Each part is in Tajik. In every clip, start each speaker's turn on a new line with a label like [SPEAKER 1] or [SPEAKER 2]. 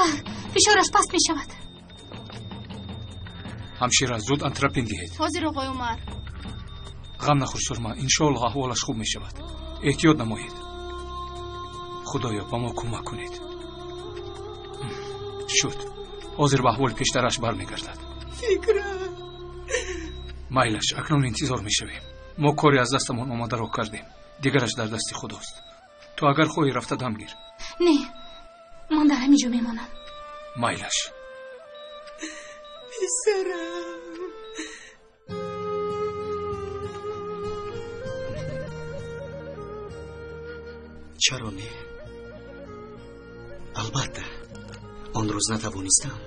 [SPEAKER 1] Зудтар, фишораш паст мешавад.
[SPEAKER 2] Ҳамшира, зуд антропин диҳед.
[SPEAKER 1] Ҳозир, оғои Умар.
[SPEAKER 2] Ғам нахӯр, Сурма, иншоаллоҳ аҳволаш хуб мешавад. Эҳтиёт намоед. Худоё, ба мо кӯмак кунед. Шуд. Ҳозир ба аҳволи пештараш бармегардад.
[SPEAKER 3] Фикра.
[SPEAKER 2] Майлаш, акнун интизор мешавем. Мо коре аз дастамон омадаро кардем. Дигараш дар дасти Худост. Ту агар хоҳӣ рафта дам гир.
[SPEAKER 1] Не, ман дар ҳамин ҷо мемонам.
[SPEAKER 2] Майлаш.
[SPEAKER 3] Писарам.
[SPEAKER 4] Чаро не? Албатта, он рӯз натавонистам.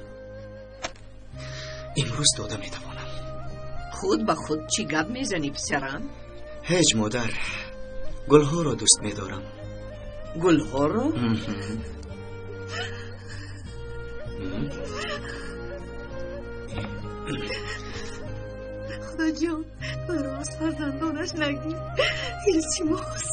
[SPEAKER 4] Имрӯз дода метавонам.
[SPEAKER 5] Худ ба худ чӣ гап мезанӣ, писарам?
[SPEAKER 4] Ҳеҷ, модар. Гулҳоро дӯст медорам.
[SPEAKER 5] Гулҳоро?
[SPEAKER 3] Худоҷон, маро аз фарзандонаш нагир. Илтимос.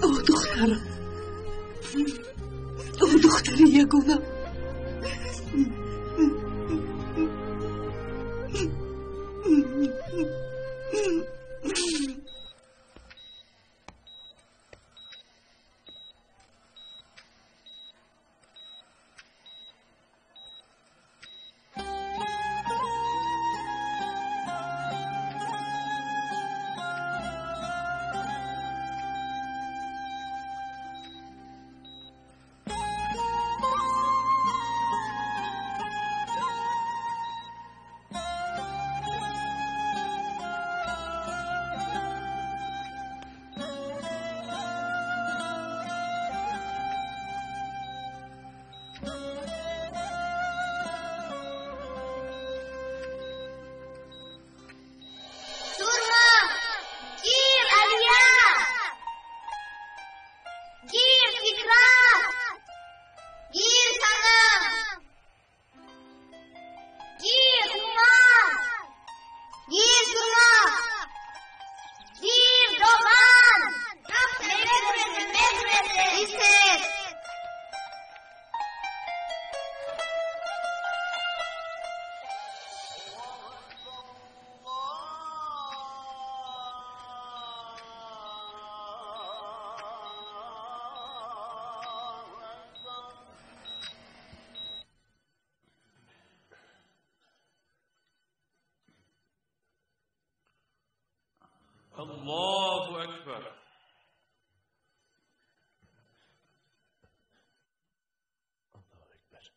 [SPEAKER 3] О, духтарам, о, духтари ягонам.
[SPEAKER 6] Allahu Ekber. Allahu Ekber.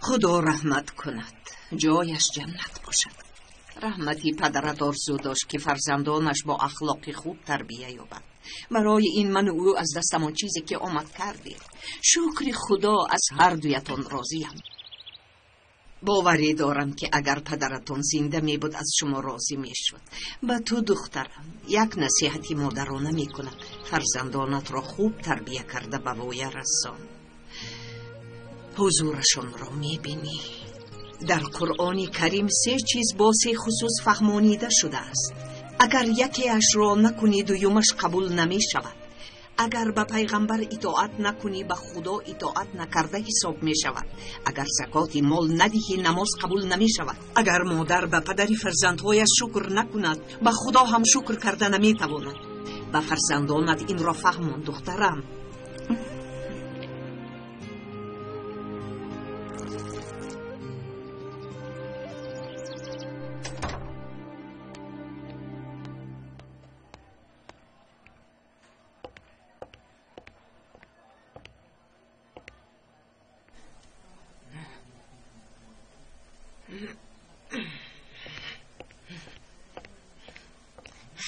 [SPEAKER 5] Худо раҳмат кунад, ҷояш ҷаннат бошад. Раҳмати падарат орзу дошт, ки фарзандонаш бо ахлоқи хуб тарбия ёбанд. Барои ин ману ӯ аз дастамон чизе ки омад кардем. Шукри Худо, аз ҳар дуятон розиям. Боварӣ дорам, ки агар падаратон зинда мебуд, аз шумо розӣ мешуд. Ба ту, духтарам, як насиҳати модарона мекунам. Фарзандонатро хуб тарбия карда ба воя расон. Ҳузурашонро мебинӣ. Дар Қуръони Карим се чиз бо се хусус фаҳмонида шудааст. Агар якеашро накунӣ, дуюмаш қабул намешавад. Агар ба пайғамбар итоат накунӣ, ба Худо итоат накарда ҳисоб мешавад. Агар закоти мол надиҳӣ, намоз қабул намешавад. Агар модар ба падари фарзандҳояш шукр накунад, ба Худо ҳам шукр карда наметавонад. Ба фарзандонат инро фаҳмон, духтарам.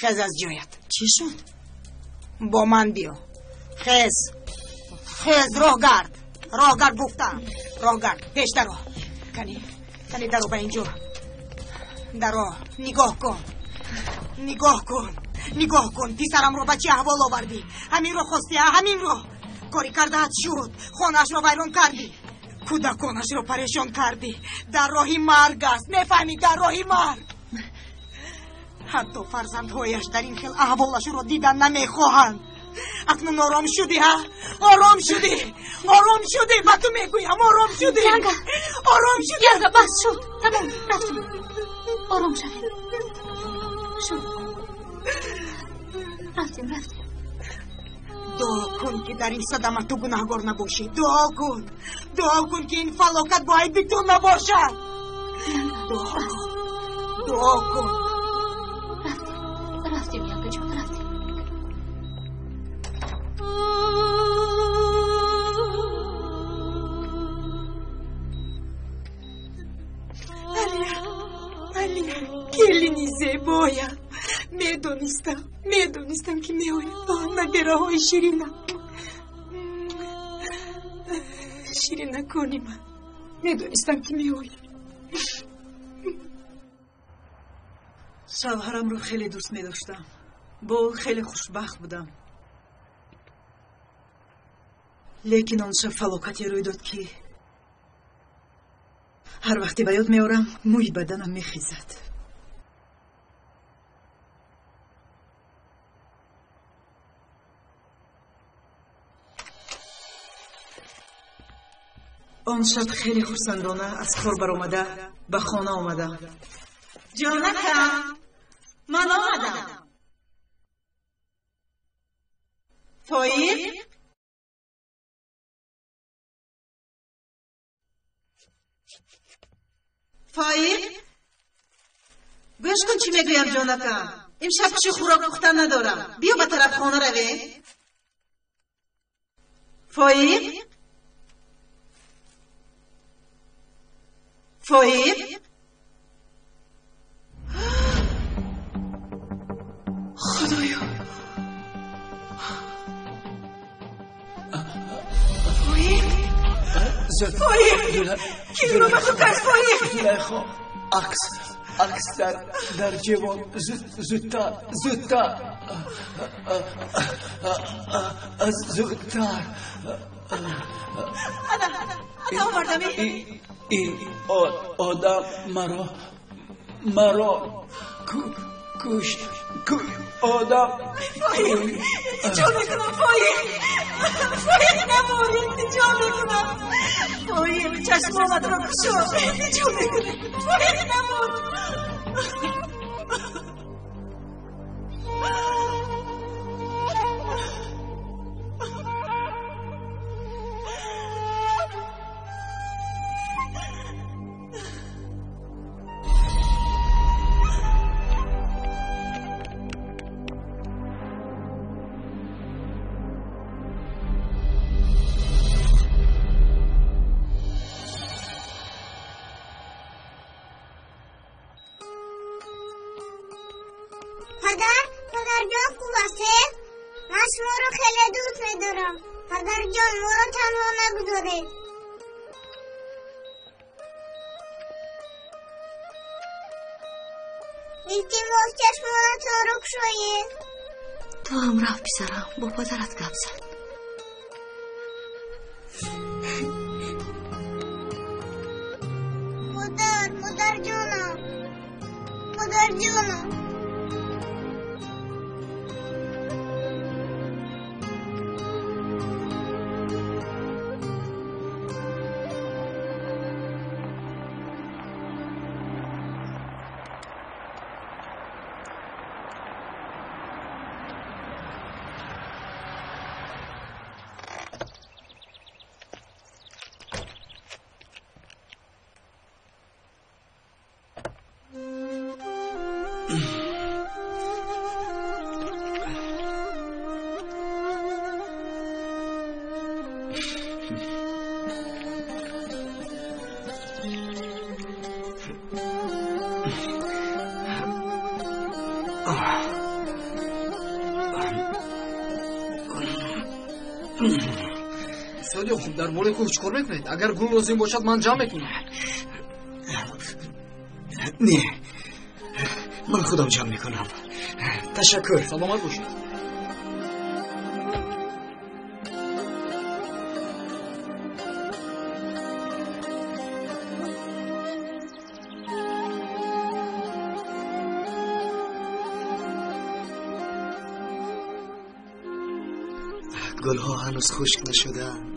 [SPEAKER 7] Хез аз ҷоят.
[SPEAKER 3] Чӣ шуд?
[SPEAKER 7] Бо ман биё. Хез, хез, роҳ гард, роҳ гард гуфтам, роҳ гард, пеш даро. Кани, кани, даро ба инҷо, даро. Нигоҳ кун, нигоҳ кун, нигоҳ кун, писарамро ба чӣ аҳвол овардӣ? Ҳаминро хостӣ, ҳаминро корӣ кардаат шуд. Хонаашро вайрон кардӣ, кӯдаконашро парешон кардӣ. Дар роҳи марг аст, мефаҳмӣ? Дар роҳи марг. Ҳатто фарзандҳояш дар ин хел аҳволашро дидан намехоҳанд. Акнун ором шудӣ, ҳа? Ором шудӣ, ором шудӣ, ба ту мегӯям, ором шудӣ.
[SPEAKER 1] Янга,
[SPEAKER 7] ором шудӣ.
[SPEAKER 1] Янга, бас шуд, тамом, рафтем. Ором шавем. Шуд, рафтем, рафтем.
[SPEAKER 7] Дуо кун, ки дар ин садама ту гунаҳгор набошӣ. Дуо кун, дуо кун, ки ин фалокат бо айби ту набошад. Дуо кун, дуо кун.
[SPEAKER 1] Рафтем, Янгаҷон, рафтем.
[SPEAKER 3] Алия, Алия, келини зебоя. Медонистам, медонистам, ки меояд. О, набираҳои ширина, ширинакони ман, медонистам, ки меояд.
[SPEAKER 8] Шавҳарамро хеле дӯст медоштам, бо ӯ хеле хушбахт будам, лекин он шаб фалокате рӯй дод, ки ҳар вақте ба ёд меорам, мӯи баданам мехезад. Он шаб хеле хурсандона аз кор баромада ба хона омадам. Ҷонакам, ман омадам. Фоиқ, Фоиқ, гӯш кун, чӣ мегӯям. Ҷонакам, имшаб чӣ хӯрок пухтан надорам, биё ба тараф хона равем. Фоиқ, Фоиқ.
[SPEAKER 3] Худоё, Фоиқ, Фоиқ, киро ба ту кард, Фоиқ?
[SPEAKER 9] Зулайхо, акс, акс дар ҷевон, зудтар, зудтар, зудтар.
[SPEAKER 8] Ана, ана, овардам.
[SPEAKER 9] Ин одам маро кушт, одам.
[SPEAKER 3] Фоиқ, илтиҷо мекунам, Фоиқ, Фоиқ, намор, илтиҷо мекунам. Фоиқ, чашмонатро кушо, илтиҷо мекунам, Фоиқ, намор.
[SPEAKER 10] Падар, падарҷон хуб ҳастед? Ман шуморо хеле дӯст медорам. Падарҷон, моро танҳо нагузоред. Илтимос, чашмонатонро кушоед.
[SPEAKER 1] Ту ҳам рафт, писарам, бо падарат гап зан.
[SPEAKER 10] Модар, модарҷонам, модарҷонам.
[SPEAKER 11] Устод Ёқуб, дар бораи кӯҳ чӣ кор мекунед? Агар гул лозим бошад, ман ҷамъ мекунам.
[SPEAKER 4] Не, ман худам ҷамъ мекунам. Ташаккур.
[SPEAKER 11] Саломат бошед.
[SPEAKER 4] Гулҳо ҳанӯз хушк нашудаанд.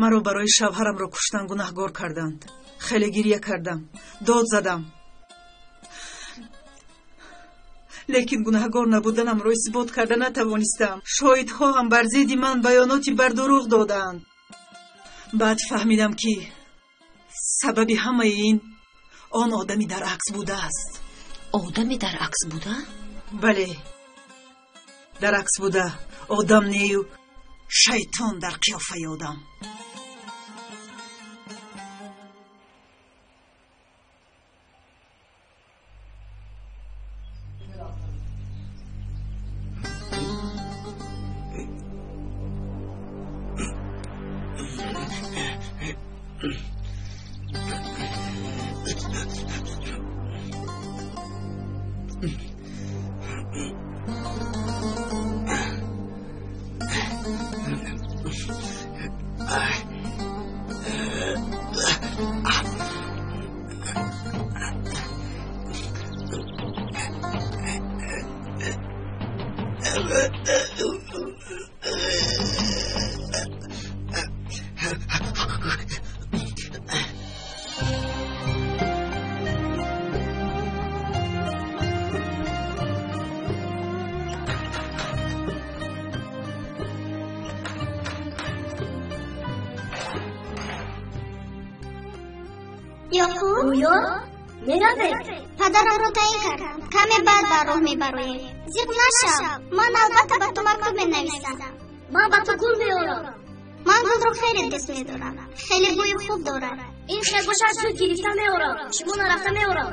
[SPEAKER 8] Маро барои шавҳарамро куштан гунаҳгор карданд. Хеле гирья кардам, дод задам. Лекин гунаҳгор набуданамро исбот карда натавонистам. Шоҳидҳо ҳам бар зидди ман баёноти бардурӯғ доданд. Баъд фаҳмидам, ки сабаби ҳамаи ин он одами дар акс будааст.
[SPEAKER 1] Одаме дар акс буда?
[SPEAKER 8] Бале, дар акс буда одам нею шайтон дар қиёфаи одам.
[SPEAKER 10] Ёқуб?
[SPEAKER 12] Гӯё меравед?
[SPEAKER 10] Падарамро таъин кардам. Каме баъд ба роҳ мебароем. Зиқ нашав. Ман албатта ба ту мактуб менависам.
[SPEAKER 12] Ман ба ту гул меорам.
[SPEAKER 10] Ман гулро хеле дӯст медорам. Хеле бӯи хуб дорад.
[SPEAKER 12] Ин хел бошад, зуд гирифта меорам. Шумо нарафта меорам.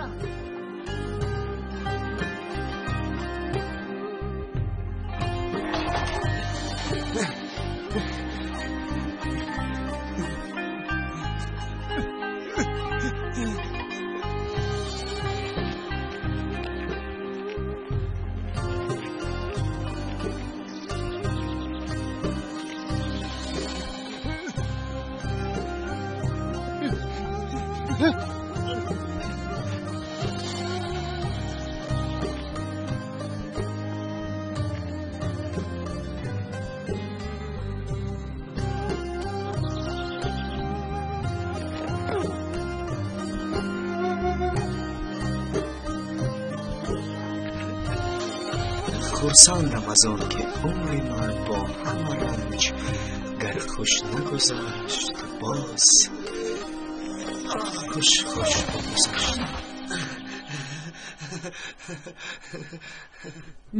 [SPEAKER 4] Хурсандам аз он ки умри ман бо ҳама ранҷ гар хуш нагузашт, боз хуш хуш гузашт.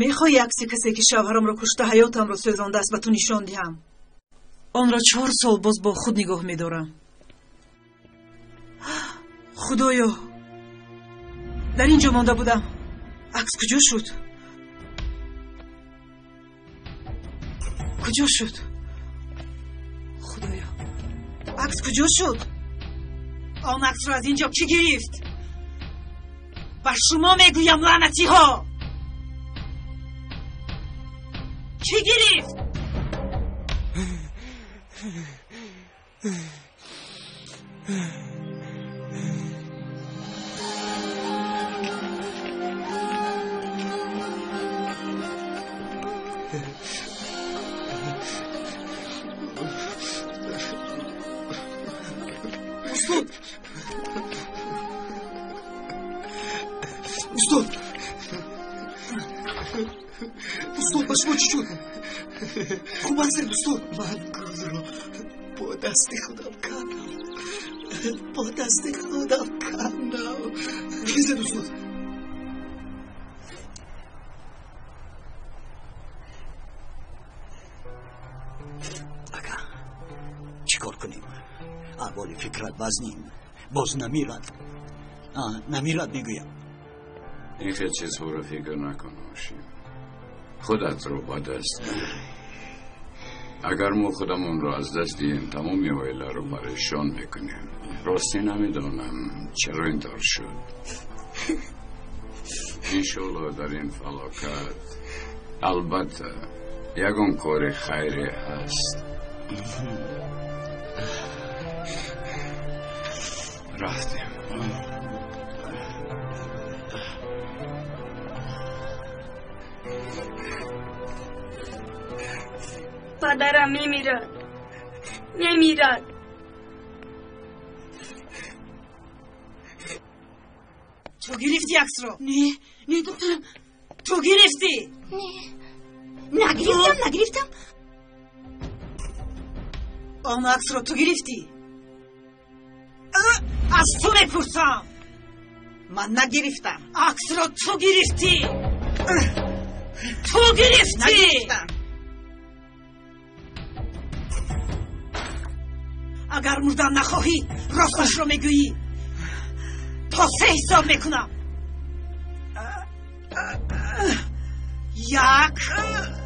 [SPEAKER 8] Мехоҳӣ акси касе, ки шавҳарамро кушта, ҳаётамро сӯзондааст, ба ту нишон диҳам? Онро 4 сол боз бо худ нигоҳ медорам. Худоё, дар ин ҷо монда будам. Акс куҷо шуд? Куҷо шуд? Худоё, акс куҷо шуд? Он аксро аз ин ҷо кӣ гирифт? Ба шумо мегӯям, лаънатиҳо! Кӣ гирифт?
[SPEAKER 9] Устод! Устод! Устод, ба шумо чӣ шуд? Хуб ҳастед, устод? Ман гулро бо дасти худам кандам. Бо дасти худам кандам. Хезед, устод.
[SPEAKER 13] Ака, чӣ кор кунем? Аҳволи фикрат вазнин. Боз намирад. Намирад, мегӯям.
[SPEAKER 14] Ин хел чизҳоро фикр накун, Ҳошим. Худатро ба даст гир. Агар мо худамонро аз даст диҳем, тамоми оиларо парешон мекунем. Ростӣ намедонам, чаро ин тавр шуд. Иншоалло дар ин фалокат албатта ягон кори хайре ҳаст. Рафтем.
[SPEAKER 12] Падарам мемирад, мемирад.
[SPEAKER 8] Ту гирифтӣ аксро? Не, не, духтарам, ту гирифтӣ?
[SPEAKER 1] Не, нагирифтам, нагирифтам.
[SPEAKER 8] Он аксро ту гирифтӣ? Аз ту мепурсам.
[SPEAKER 7] Ман нагирифтам.
[SPEAKER 8] Аксро ту гирифтӣ? Ту гирифтӣ?
[SPEAKER 7] Нагирифтам.
[SPEAKER 8] Агар мурдан нахоҳӣ, росташро мегӯӣ. То 3 ҳисоб мекунам. 1, 2,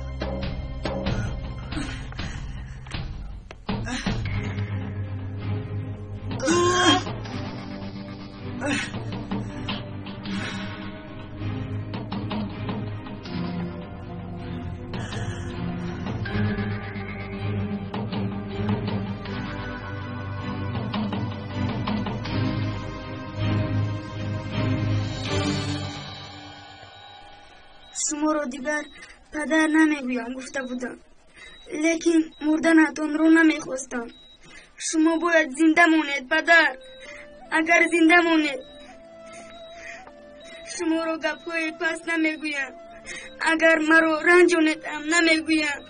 [SPEAKER 12] Шуморо дигар падар намегӯям гуфта будам, лекин мурданатонро намехостам. Шумо бояд зинда монед, падар. Агар зинда монед, шуморо гапҳои паст намегӯям. Агар маро ранҷонедам, намегӯям.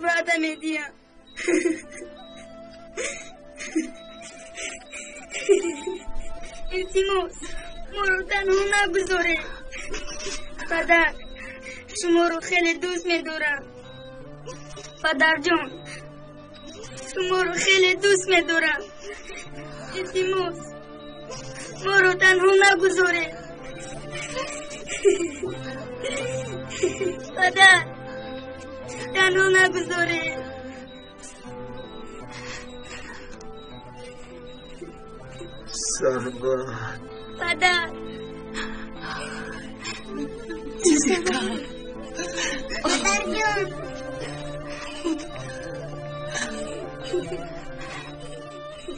[SPEAKER 12] Ваъда медиҳам. Илтимос, моро танҳо нагузоред. Падар, шуморо хеле дӯст медорам. Падарҷон, шуморо хеле дӯст медорам. Илтимос, моро танҳо нагузоред. Падар, танҳо нагузоред.
[SPEAKER 9] Сарват.
[SPEAKER 12] Падар.
[SPEAKER 10] Падарҷон.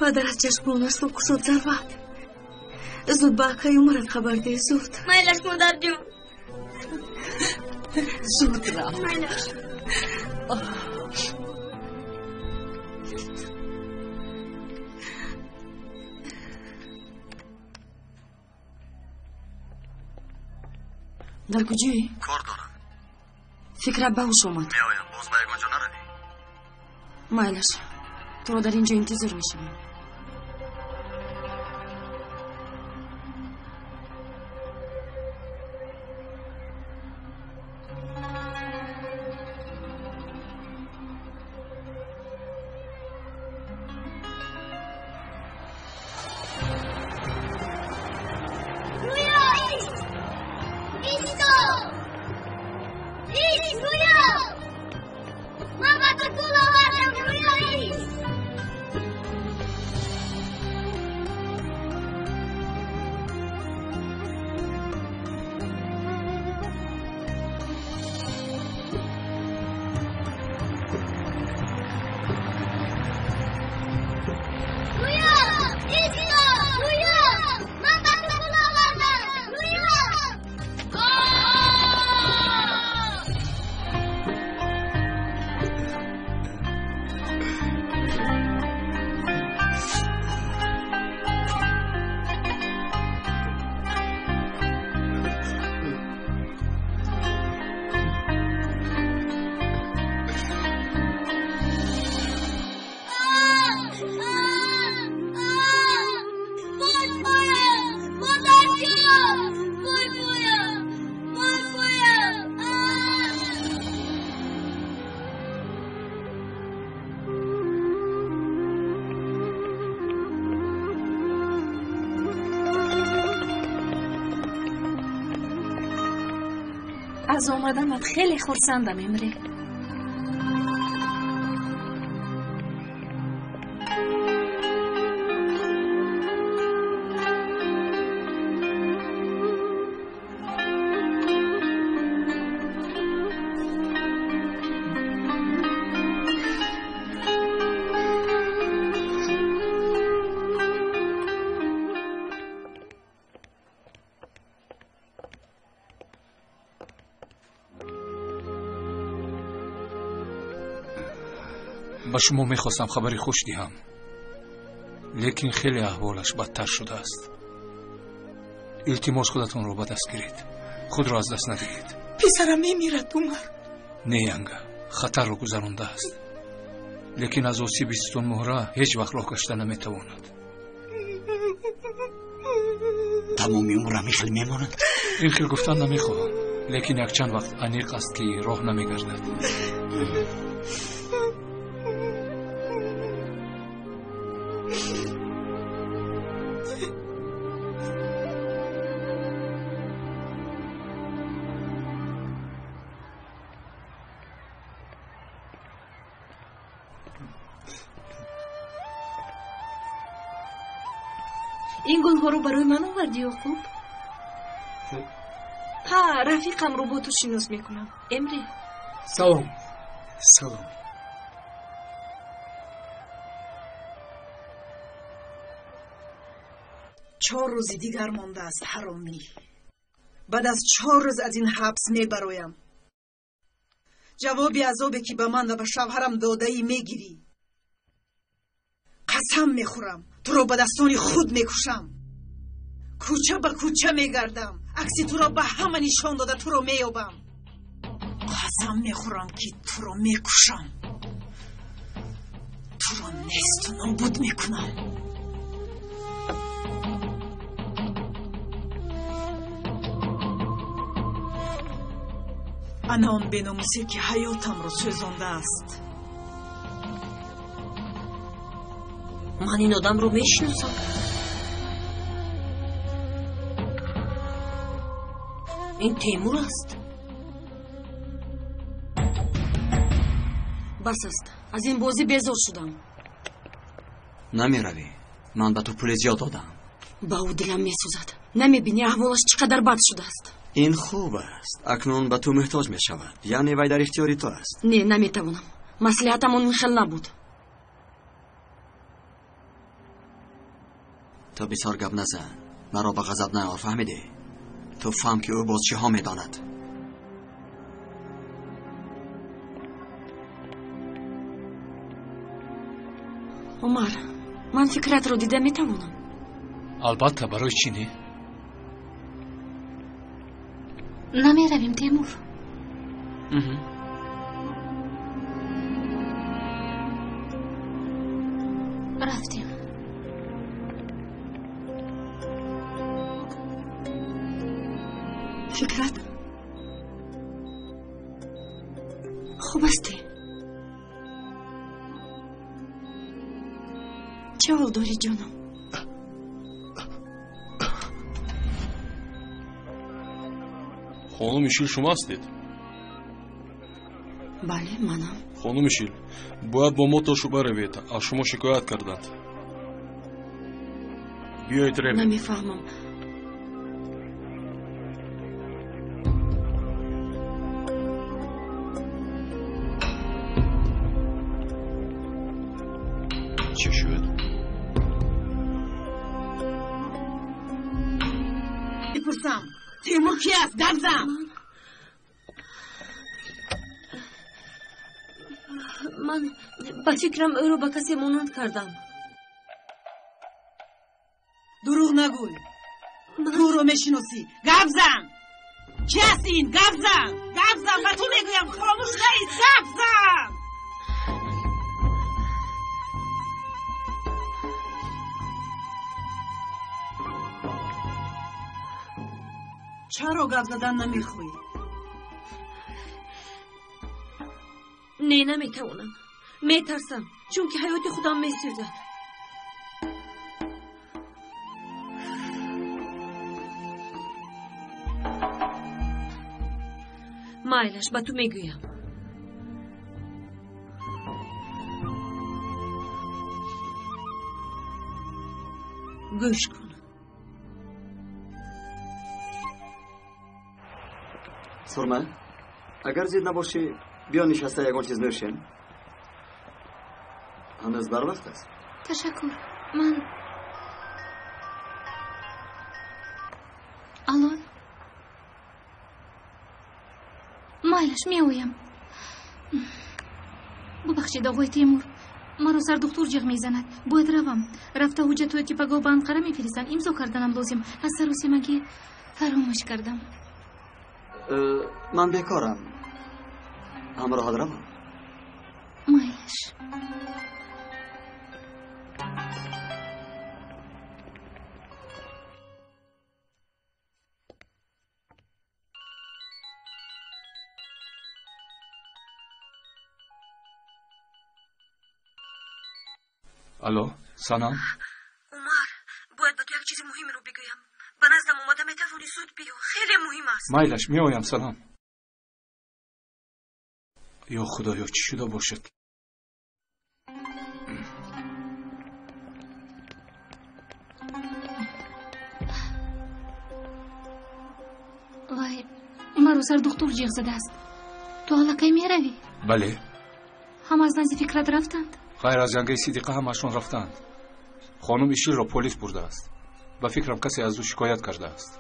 [SPEAKER 3] Падар аз чашмонашро кушод, Зарват. Зуд ба акаи Умарат хабар деҳ, зуд.
[SPEAKER 12] Майлаш, модарҷон.
[SPEAKER 5] Зуд рав.
[SPEAKER 12] Майлаш.
[SPEAKER 3] Дар куҷоӣ?
[SPEAKER 15] Кор дорам.
[SPEAKER 3] Фикрат ба ҳуш омад.
[SPEAKER 15] Меоям, боз ба ягон ҷо наравӣ.
[SPEAKER 3] Майлаш, туро дар ин ҷо интизор мешавам.
[SPEAKER 10] Ист! Исто! Ист, Рӯё! Ман ба ту гул овардам, Рӯё, ист! Рӯё! Исто! Рӯё! Ман ба ту гул овардам, Рӯё!
[SPEAKER 1] Аз омаданат хеле хурсандам, Эмре.
[SPEAKER 2] Ба шумо мехостам хабари хуш диҳам, лекин хеле аҳволаш бадтар шудааст. Илтимос, худатонро ба даст гиред, худро аз даст надиҳед.
[SPEAKER 8] Писарам мемирад, Умар.
[SPEAKER 2] Не, янга, хатарро гузарондааст, лекин аз осиби сутунмуҳра ҳеҷ вақт роҳ гашта наметавонад.
[SPEAKER 13] Тамоми умрам ин хел мемонад?
[SPEAKER 2] Ин хел гуфтан намехоҳам, лекин якчанд вақт аниқ аст, ки роҳ намегардад.
[SPEAKER 3] Ин гулҳоро барои ман овардӣ, Ёқуб? Ҳа, рафиқамро бо ту шинос мекунам, Эмре.
[SPEAKER 9] Салом. Салом.
[SPEAKER 8] 4 рӯзи дигар мондааст, ҳаромӣ. Баъд аз 4 рӯз аз ин ҳабс мебароям. Ҷавоби азобе, ки ба ман ва ба шавҳарам додаӣ, мегирӣ. Қасам мехӯрам, туро ба дастони худ мекушам. Кӯча ба кӯча мегардам, акси туро ба ҳама нишон дода туро меёбам. Қасам мехӯрам, ки туро мекушам. Туро несту нобуд мекунам. Ана он беномусе, ки ҳаётамро сӯзондааст.
[SPEAKER 12] Ман ин одамро мешиносам. Ин Темур аст. Бас аст, аз ин бозӣ безор шудам.
[SPEAKER 4] Намеравӣ, ман ба ту пули зиёд додам.
[SPEAKER 12] Ба ӯ дилам месӯзад. Намебинӣ, аҳволаш чӣ қадар бад шудааст?
[SPEAKER 4] Ин хуб аст, акнун ба ту муҳтоҷ мешавад, яъне вай дар ихтиёри ту аст.
[SPEAKER 12] Не, наметавонам. Маслиҳатам он хел набуд.
[SPEAKER 4] Ту бисёр гап назан, маро ба ғазаб наёр, фаҳмидӣ? Ту фаҳм, ки ӯ боз чиҳо медонад.
[SPEAKER 12] Умар, ман фикратро дида метавонам?
[SPEAKER 2] Албатта, барои чӣ не?
[SPEAKER 1] Намеравем, Темур. Рафтем.
[SPEAKER 3] Фикрат, хуб ҳастӣ? Чӣ ҳол дорӣ, ҷонам?
[SPEAKER 6] Хонум Ишил шумо ҳастед?
[SPEAKER 5] Бале, манам.
[SPEAKER 6] Хонум Ишил, бояд бо мо то шӯъба равед. Аз шумо шикоят карданд. Биёед равем.
[SPEAKER 3] Намефаҳмам.
[SPEAKER 14] Чӣ шуд?
[SPEAKER 7] Мепурсам, Темур ки аст? Гап зан!
[SPEAKER 3] Ман ба фикрам ӯро ба касе монанд кардам.
[SPEAKER 7] Дурӯғ нагӯй. Ту ӯро мешиносӣ. Гап зан! Чи аст ин? Гап зан! Гап зан! Ба ту мегӯям, хомӯш наист! Гап зан! Чаро гап задан намехоҳӣ?
[SPEAKER 3] Не, наметавонам. Метарсам, чунки ҳаёти худам месӯзад. Майлаш, ба ту мегӯям. Гӯш кун.
[SPEAKER 15] Сурма, агар зид набошӣ, биё нишаста ягон чиз нӯшем. Ҳанӯз барвақт аст.
[SPEAKER 1] Ташаккур. Ман Алло. Майлаш, меоям. Бубахшед, оғои Темур. Маро сардухтур ҷиғ мезанад. Бояд равам. Рафта ҳуҷҷатҳое ки пагоҳ ба Анқара мефиристанд, имзо карданам лозим. Аз саросемагӣ фаромӯш кардам.
[SPEAKER 15] Ман бекорам. Ҳамроҳат равам?
[SPEAKER 1] Майлаш.
[SPEAKER 2] Алло, Санам?
[SPEAKER 3] Умар, бояд ба ту як чизи муҳимеро бигӯям. Ба наздам омада метавонӣ, зуд биё. Хеле муҳим аст.
[SPEAKER 2] Майлаш, меоям, Санам. Ё Худоё, чӣ шуда бошад?
[SPEAKER 1] Вай, маро сардухтур ҷиғ задааст. Ту аллакай меравӣ?
[SPEAKER 2] Бале.
[SPEAKER 1] Ҳама аз назди фикрат рафтанд?
[SPEAKER 2] Ғайр аз янгаи Сидиқа ҳамаашон рафтаанд. Хонум Ишилро полис бурдааст. Ба фикрам касе аз ӯ шикоят кардааст.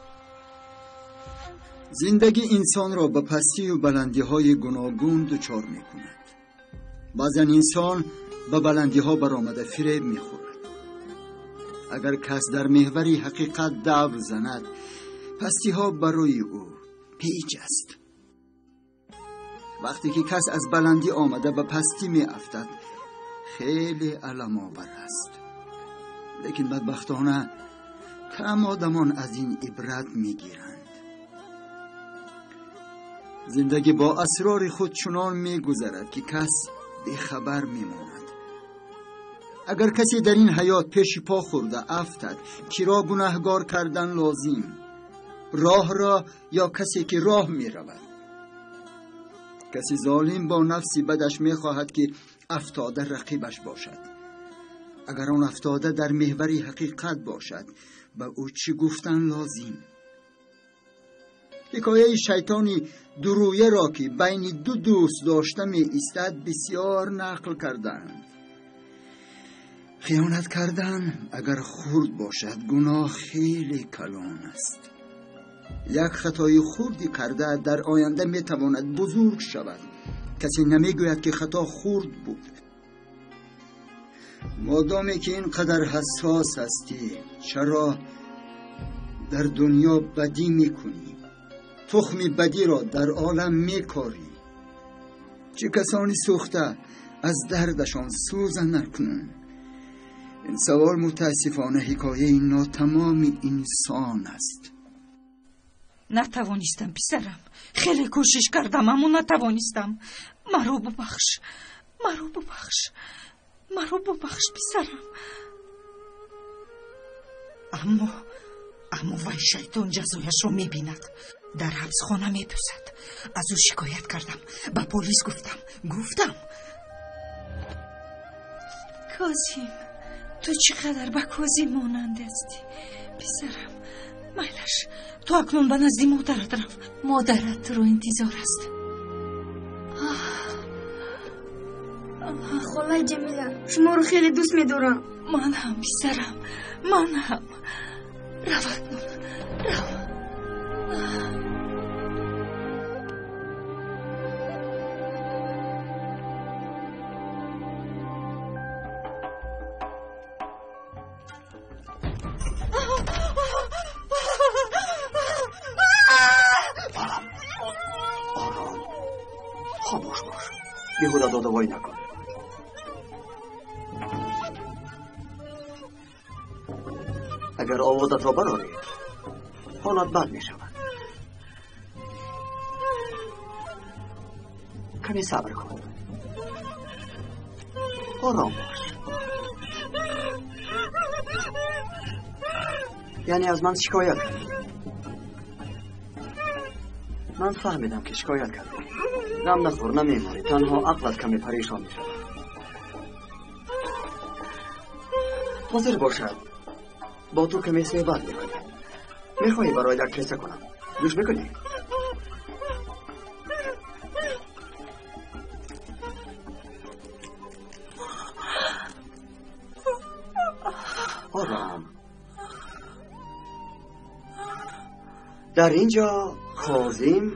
[SPEAKER 9] Зиндагӣ инсонро ба пастию баландиҳои гуногун дучор мекунад. Баъзан инсон ба баландиҳо баромада фиреб мехӯрад. Агар кас дар меҳвари ҳақиқат давр занад, пастиҳо барои ӯ печ аст. Вақте ки кас аз баландӣ омада ба пастӣ меафтад, хеле аламовар аст. Лекин бадбахтона кам одамон аз ин ибрат мегиранд. Зиндагӣ бо асрори худ чунон мегузарад, ки кас бехабар мемонад. Агар касе дар ин ҳаёт пеши по хӯрда афтад, киро гунаҳгор кардан лозим? Роҳро ё касе ки роҳ меравад? Каси золим бо нафси бадаш мехоҳад, ки афтода рақибаш бошад. Агар он афтода дар меҳвари ҳақиқат бошад, ба ӯ чӣ гуфтан лозим? Ҳикояи шайтони дурӯяро, ки байни ду дӯст дошта меистад, бисёр нақл карданд. Хиёнат кардан агар хурд бошад, гуноҳ хеле калон аст. Як хатои хурди карда дар оянда метавонад бузург шавад. Касе намегӯяд, ки хато хурд буд. Модоме ки ин қадар ҳассос ҳастӣ, чаро дар дунё бадӣ мекунӣ? Тухми бадиро дар олам мекорӣ. Чӣ касони сӯхта аз дардашон сӯзанд накунанд? Ин савол мутаассифона ҳикояи нотамоми инсон аст.
[SPEAKER 8] Натавонистам, писарам. Хеле кӯшиш кардам, аммо натавонистам. Маро бубахш, маро бубахш, маро бубахш, писарам. Аммо вай шайтон ҷазояшро мебинад.
[SPEAKER 7] Дар ҳабсхона мепӯсад. Аз ӯ шикоят кардам, ба полис гуфтам. Гуфтам.
[SPEAKER 3] Козим, ту чӣ қадар ба Козим монанд ҳастӣ. Писарам, майлаш, ту акнун ба назди модарат рав.
[SPEAKER 1] Модарат туро интизор аст.
[SPEAKER 10] Холаи Ҷамила, шуморо хеле дӯст медорам.
[SPEAKER 3] Ман ҳам, писарам, ман ҳам. Рав акнун, рав.
[SPEAKER 15] Ором, хомӯш бош, беҳуда додавой накун. Агар овозатро барорӣ, ҳолат бад мешавад. Каме сабр кун, ором бош. Яъне аз ман шикоят кардӣ? Ман фаҳмидам, ки шикоят кардӣ. Ғам нахӯр, намемонӣ, танҳо ақлат каме парешон мешавад. Ҳозир бошад, бо ту каме суҳбат мекунем. Мехоҳӣ барои як қисса кунам? Гӯш мекунӣ? Ором. Дар ин ҷо Козим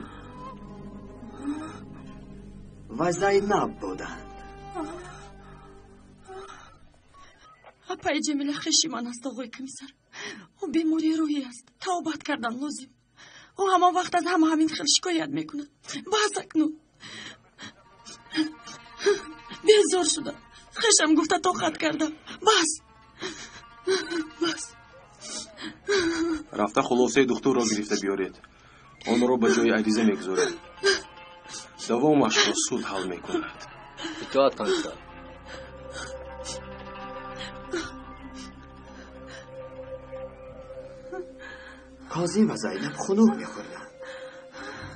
[SPEAKER 15] ва Зайнаб буданд.
[SPEAKER 3] Апаи Ҷамила хеши ман аст, оғои комиссар. Ӯ бемории рӯҳӣ аст, тавбат кардан лозим. Ӯ ҳамон вақт аз ҳама ҳамин хел шикоят мекунад. Бас акнун безор шудам. Хешам гуфта тоқат кардам. Бас, бас.
[SPEAKER 16] Рафта хулосаи духтурро гирифта биёред. Онро ба ҷои ариза мегузорем. Давомашро суд ҳал мекунад.
[SPEAKER 17] Итоат, комиссар.
[SPEAKER 15] Козим ва Зайнаб хунук мехӯрданд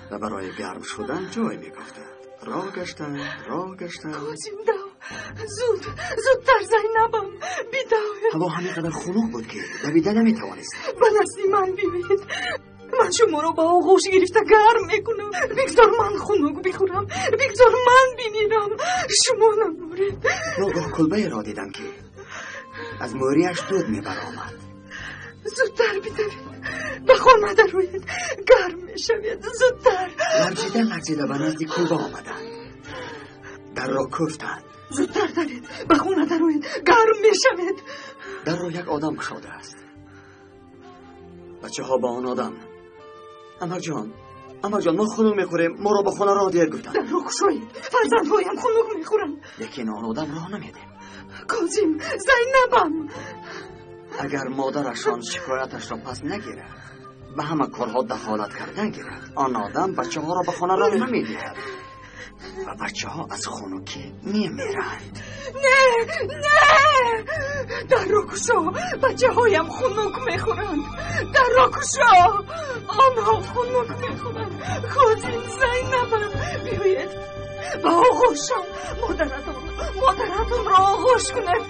[SPEAKER 15] ва барои гарм шудан ҷой мегуфтанд. Роҳ гаштанд, роҳ гаштанд.
[SPEAKER 3] Козим, дав, зуд, зудтар, Зайнабам, бидав.
[SPEAKER 15] Ҳаво ҳамин қадар хунук буд, ки давида наметавонистанд.
[SPEAKER 3] Ба назди ман биёед. Ман шуморо ба оғӯш гирифта гарм мекунам. Бигзор ман хунук бихӯрам, бигзор ман бимирам, шумо намуред.
[SPEAKER 15] Ногоҳ кулбаеро дидам, ки аз мӯрияш дуд мебаромад.
[SPEAKER 3] Зудтар бидавед, ба хона дароед, гарм мешавед, зудтар.
[SPEAKER 15] Ларзида ларзида ба назди кулба омаданд, дарро кӯфтанд.
[SPEAKER 3] Зудтар давед, ба хона дароед, гарм мешавед.
[SPEAKER 15] Дарро як одам кушодааст. Бачаҳо ба он одам: «Амакҷон, амакҷон, мо хунук мехӯрем, моро ба хона роҳ диҳед», гуфтанд.
[SPEAKER 3] Дарро кушоед, фарзандҳоям хунук мехӯранд.
[SPEAKER 15] Лекин он одам роҳ намедиҳад.
[SPEAKER 3] Козим, Зайнабам.
[SPEAKER 15] Агар модарашон шикояташро пас нагирад, ба ҳама корҳо дахолат кардан гирад, он одам бачаҳоро ба хона роҳ намедиҳад ва бачаҳо аз хунукӣ мемиранд.
[SPEAKER 3] Не, не, дарро кушо, бачаҳоям хунук мехӯранд. Дарро кушо, онҳо хунук мехӯранд. Козим, Зайнабам, биёед ба оғӯшам. Модаратон, модаратонро оғӯш кунед.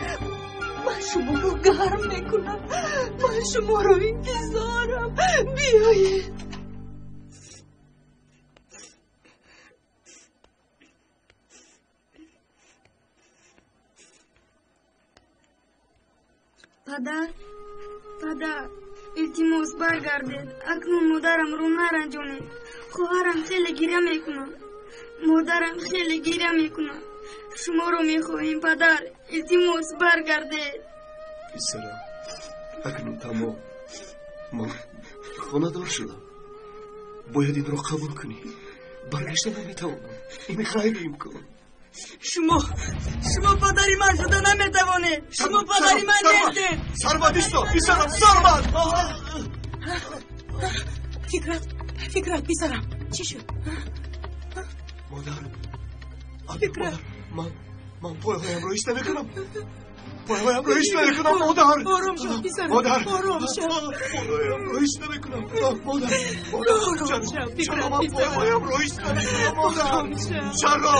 [SPEAKER 3] Ман шуморо гарм мекунам, ман шуморо интизорам, биёед.
[SPEAKER 10] Падар, падар, илтимос, баргардед. Акнун модарамро наранҷонед. Хоҳарам хеле гиря мекунад, модарам хеле гиря мекунад. Шуморо мехоҳем, падар, илтимос, баргардед.
[SPEAKER 9] Писарам, акнун тамом. Ман хонадор шудам, бояд инро қабул кунӣ. Баргашта наметавонам, ин ғайриимкон.
[SPEAKER 3] Шумо падари ман шуда наметавонед. Шумо падари ман нестед.
[SPEAKER 9] Сарват, исто, писарам, Сарват!
[SPEAKER 7] Фикрат, Фикрат, писарам, чӣ шуд?
[SPEAKER 9] Модар, модар, ман пойҳоямро ҳис намекунам. Пойҳоямро ҳис намекунам, модар.
[SPEAKER 8] Ором шав, писарам.
[SPEAKER 9] Модар.
[SPEAKER 8] Ором шав.
[SPEAKER 9] Пойҳоямро ҳис намекунам. Модар.
[SPEAKER 8] Ором шав,
[SPEAKER 9] Чаро ман пойҳоямро ҳис намекунам, модар? Чаро?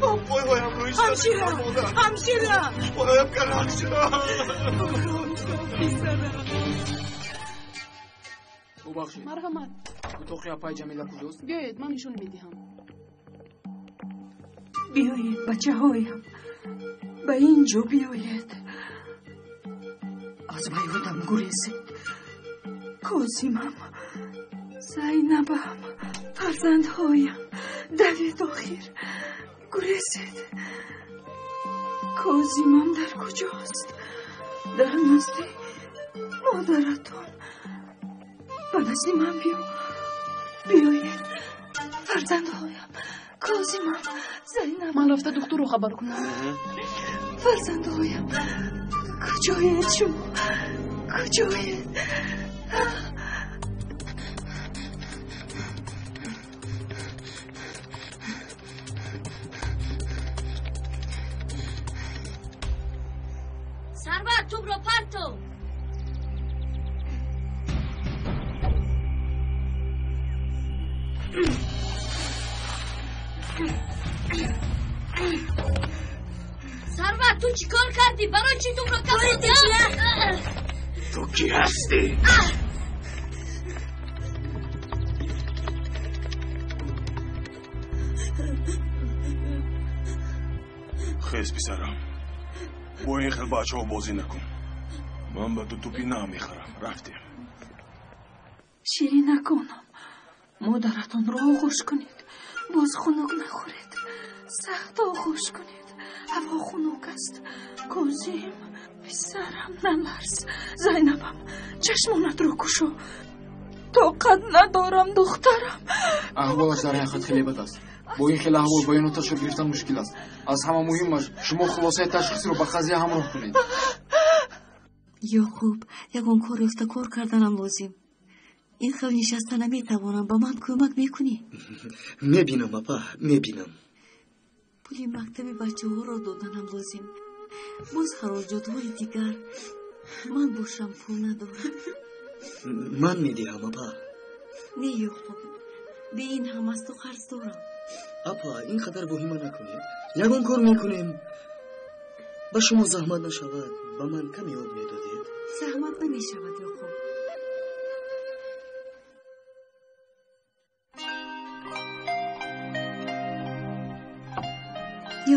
[SPEAKER 9] Ман пойҳоямро ҳис намекунам, модар.
[SPEAKER 8] Ҳамшира!
[SPEAKER 9] Пойҳоям карак шуданд.
[SPEAKER 8] Ором шав, писарам.
[SPEAKER 11] Бубахшед.
[SPEAKER 17] Марҳамат.
[SPEAKER 11] Утоқи апаи Ҷамила куҷост?
[SPEAKER 17] Биёед, ман нишон медиҳам.
[SPEAKER 8] Биёед, бачаҳоям. Ба ин ҷо биёед. Аз вайодам гурезед. Козимам, Зайнабам, фарзандҳоям, давед охир. Гурезед. Козимам дар куҷост? Дар назди модаратон. Ба назди ман биё. Биёед, фарзандҳоям, Козимам, Зайнабам.
[SPEAKER 17] Ман рафта духтурро хабар кунам.
[SPEAKER 8] Фарзандҳоям, куҷоед шумо? Куҷоед?
[SPEAKER 12] Сарвар, тӯбро партов. Сарвар, ту чӣ кор кардӣ? Барои чӣ тӯбро кафондӣ?
[SPEAKER 14] Ту кӣ ҳастӣ?
[SPEAKER 16] Хез, писарам. Бо ин хел бачаҳо бозӣ накун. Ман ба ту тӯпи нав мехарам. Рафтем.
[SPEAKER 8] Ширинаконам, модаратонро оғӯш кунед. Боз хунук нахӯред. Сахт оғӯш кунед. Ҳаво хунук аст. Козим, писарам, наларз. Зайнабам, чашмонатро кушо. Тоқат надорам, духтарам.
[SPEAKER 11] Аҳволаш дар ҳақиқат хеле бад аст. Бо ин хел аҳвол баёноташро гирифтан мушкил аст. Аз ҳама муҳимаш, шумо хулосаи ташхисро ба қазия ҳамроҳ кунед.
[SPEAKER 18] Ёқуб, ягон кор ёфта кор карданам лозим. Ин хел нишаста наметавонам. Ба ман кӯмак мекунӣ?
[SPEAKER 9] Мебинам, апа, мебинам.
[SPEAKER 18] Пули мактаби бачаҳоро доданам лозим. Боз хароҷотҳои дигар. Ман бошам пул надорам.
[SPEAKER 9] Ман медиҳам, апа.
[SPEAKER 18] Не, Ёқуб, бе ин ҳам аз ту қарз дорам.
[SPEAKER 9] Апа, ин қадар воҳима накунед. Ягон кор мекунем. Ба шумо заҳмат нашавад, ба ман каме об медодед?
[SPEAKER 18] Заҳмат намешавад, Ёқуб.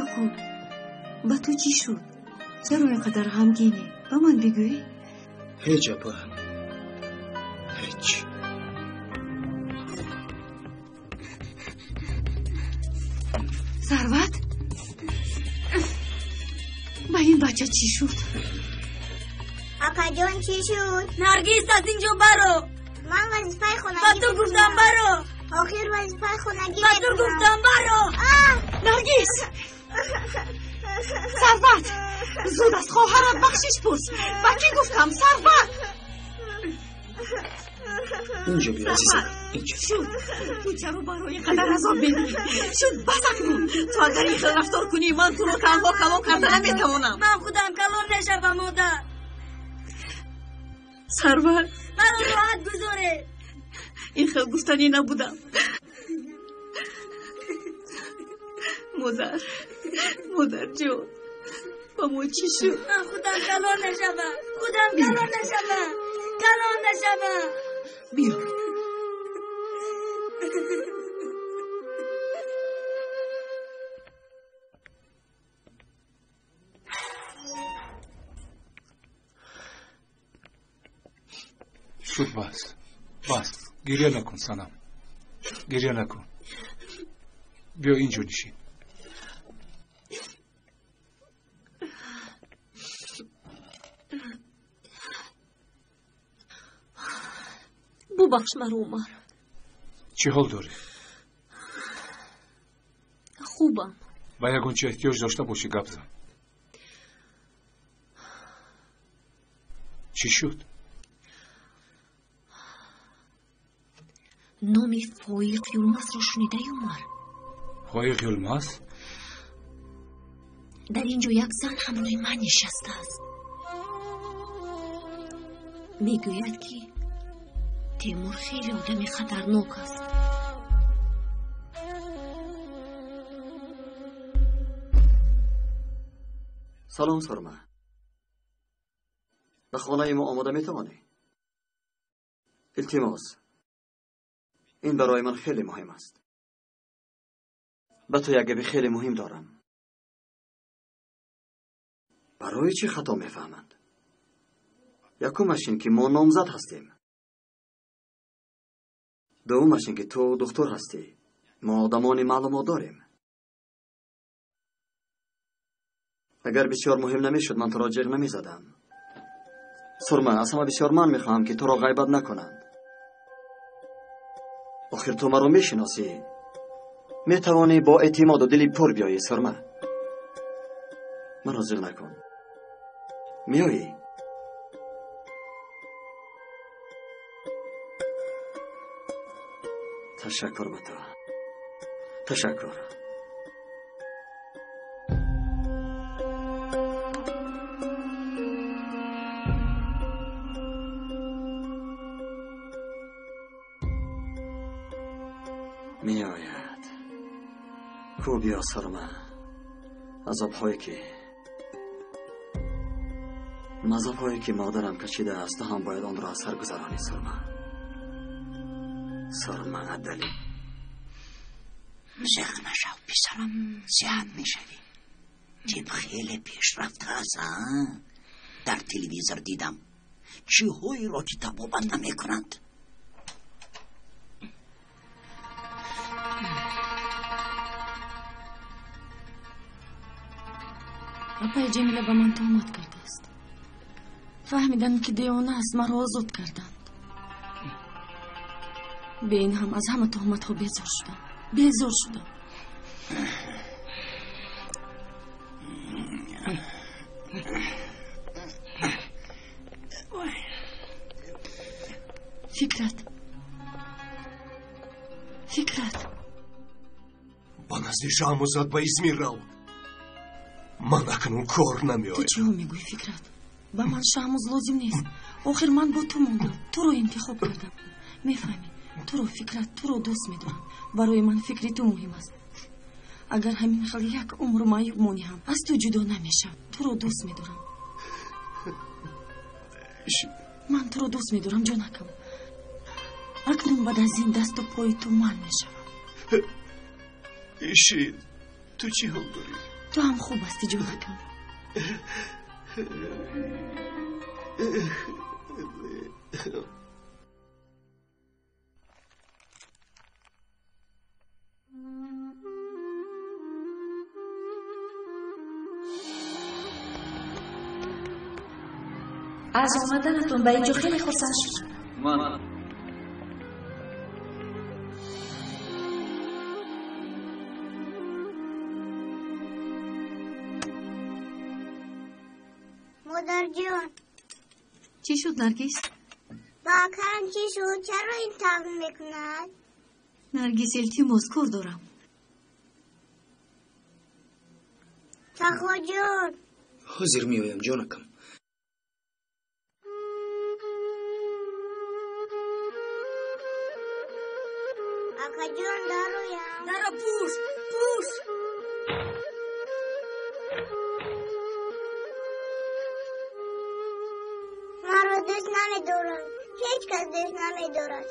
[SPEAKER 18] Ёқуб, ба ту чӣ шуд? Чаро ин қадар ғамгинӣ? Ба ман бигӯй.
[SPEAKER 9] Ҳеҷ, апа, ҳеҷ.
[SPEAKER 18] Сарват, ба ин бача чӣ шуд?
[SPEAKER 10] Апаҷон, чӣ шуд?
[SPEAKER 12] Наргиз, аз ин ҷо баро.
[SPEAKER 10] Ман вазифаи хонагӣ
[SPEAKER 12] Ба ту гуфтам баро.
[SPEAKER 10] Охир вазифаи хонагӣ
[SPEAKER 12] Ба ту гуфтам баро.
[SPEAKER 7] Наргиз! Сарват! Зуд аз хоҳарат бахшиш пурс. Ба кӣ гуфтам? Сарват!
[SPEAKER 9] Инҷо биё, азизам, инҷо.
[SPEAKER 7] Шуд. Ту чаро барои ин қадар азоб медиҳӣ? Шуд, бас акнун. Ту агар ин хел рафтор кунӣ, ман туро танҳо калон карда наметавонам.
[SPEAKER 12] Ман худам калон мешавам, модар.
[SPEAKER 7] Сарват,
[SPEAKER 12] Маро роҳат гузоред.
[SPEAKER 7] Ин хел гуфтанӣ набудам. Модар, модарҷон, ба мо чӣ шуд?
[SPEAKER 12] Ман худам калон мешавам. Худам калон мешавам. Калон мешавам.
[SPEAKER 7] Биё.
[SPEAKER 2] Шуд, бас. Бас. Гирья накун, санам. Гирья накун. Биё инҷо нишин.
[SPEAKER 3] Бубахш маро, Умар.
[SPEAKER 2] Чӣ ҳол дорӣ?
[SPEAKER 3] Хубам.
[SPEAKER 2] Ба ягон чи эҳтиёҷ дошта бошӣ, гап зан. Чӣ шуд?
[SPEAKER 3] Номи Фоиқ Юлмазро шунидаи, Умар?
[SPEAKER 2] Фоиқ Юлмаз?
[SPEAKER 18] Дар ин ҷо як зан ҳамроҳи ман нишастааст. Мегӯяд, ки Темур хеле одами хатарнок аст.
[SPEAKER 15] Салом, Сурма. Ба хонаи мо омода метавонӣ? Илтимос. Ин барои ман хеле муҳим аст. Ба ту як габи хеле муҳим дорам. Барои чӣ хато мефаҳманд? Якумаш ин ки мо номзад ҳастем. Дуввумаш ин ки ту духтур ҳастӣ. Мо одамони маълумот дорем. Агар бисёр муҳим намешуд, ман туро ҷиғ намезадам. Сурма, аз ҳама бисёр ман мехоҳам, ки туро ғайбат накунанд. Охир ту маро мешиносӣ. Метавонӣ бо эътимоду дили пур биёӣ, Сурма. Маро зиғ накун. Меоӣ? Ташаккур ба ту. Ташаккур. Меояд. Ку биё, Сурма. Азобҳое ки мазабҳое ки модарам кашидааст, ту ҳам бояд онро аз сар гузаронӣ, Сурма. Сурма адали.
[SPEAKER 13] Зиқ нашав, писарам, сиҳат мешавӣ. Тиб хеле пешрафта аст, а? Дар телевизор дидам. Чиҳоеро ки табобат намекунанд.
[SPEAKER 3] Апаи Ҷамила ба ман туҳмат кардааст. Фаҳмиданд, ки девона аст, маро озод карданд. Бе ин ҳам аз ҳама туҳматҳо безор шудам. Безор шудам. Фикрат. Фикрат.
[SPEAKER 19] Ба назди Шаҳмузад ба Измир рав. Ман акнун кор намеоям.
[SPEAKER 3] Ту чиҳо мегӯӣ, Фикрат? Ба ман Шаҳмуз лозим нест. Охир ман бо ту мондам. Туро интихоб кардам. Мефаҳмӣ? Туро, Фикрат, туро дӯст медорам. Барои ман фикри ту муҳим аст. Агар ҳамин хел як умр маъюб монӣ ҳам, аз ту ҷудо намешавам. Туро дӯст медорам. Ман туро дӯст медорам, ҷонакам. Акнун баъд аз ин дасту пои ту ман мешавам.
[SPEAKER 19] Иши, ту чӣ ҳол дорӣ?
[SPEAKER 3] Ту ҳам хуб ҳастӣ, ҷонакам.
[SPEAKER 12] Аз омаданатон ба инҷо хеле хурсанд шудам.
[SPEAKER 11] Ман
[SPEAKER 10] Модарҷон.
[SPEAKER 1] Чӣ шуд, Наргиз?
[SPEAKER 10] Ба акам чӣ шуд? Чаро ин тавр мекунад?
[SPEAKER 1] Наргиз, илтимос, кор дорам.
[SPEAKER 10] Сахоҷон.
[SPEAKER 9] Ҳозир меоям, ҷонакам.
[SPEAKER 10] Акаҷон, дароям.
[SPEAKER 12] Дара, пӯш, пӯш.
[SPEAKER 10] Маро дӯст намедорад. Ҳеҷ кас дӯст намедорад.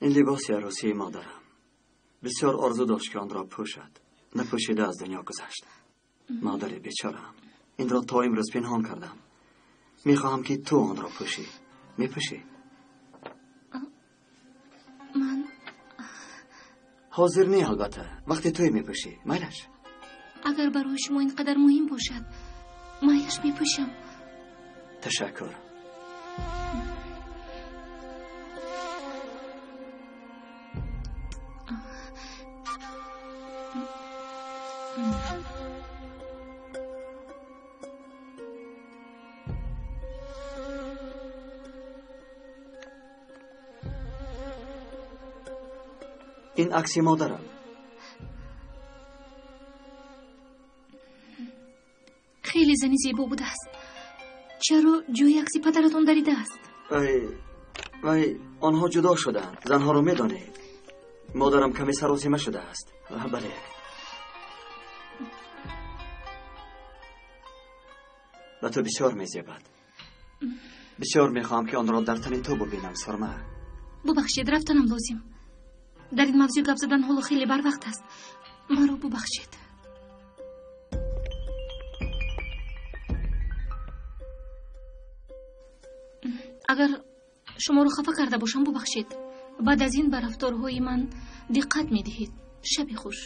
[SPEAKER 15] Ин либоси арӯсии модарам. Бисёр орзу дошт, ки онро пӯшад. Напӯшида аз дунё гузашт. Модари бечораам. Инро то имрӯз пинҳон кардам. Мехоҳам, ки ту онро пӯшӣ. Мепӯшӣ?
[SPEAKER 1] Ман
[SPEAKER 15] ҳозир не, албатта. Вақте туй мепӯшӣ. Майлаш?
[SPEAKER 1] Агар барои шумо ин қадар муҳим бошад, майлаш, мепӯшам.
[SPEAKER 15] Ташаккур. Ин акси модарам.
[SPEAKER 1] Хеле зани зебо будааст. Чаро ҷои акси падаратон даридааст?
[SPEAKER 15] Вай, онҳо ҷудо шуданд. Занҳоро медонед. Модарам каме саросима шудааст. Бале. Ба ту бисёр мезебад. Бисёр мехоҳам, ки онро дар тани ту бубинам, Сурма.
[SPEAKER 1] Бубахшед, рафтанам лозим. Дар ин мавзӯъ гап задан ҳоло хеле барвақт аст. Маро бубахшед. Агар шуморо хафа карда бошам, бубахшед. Баъд аз ин ба рафторҳои ман диққат медиҳед. Шаби хуш.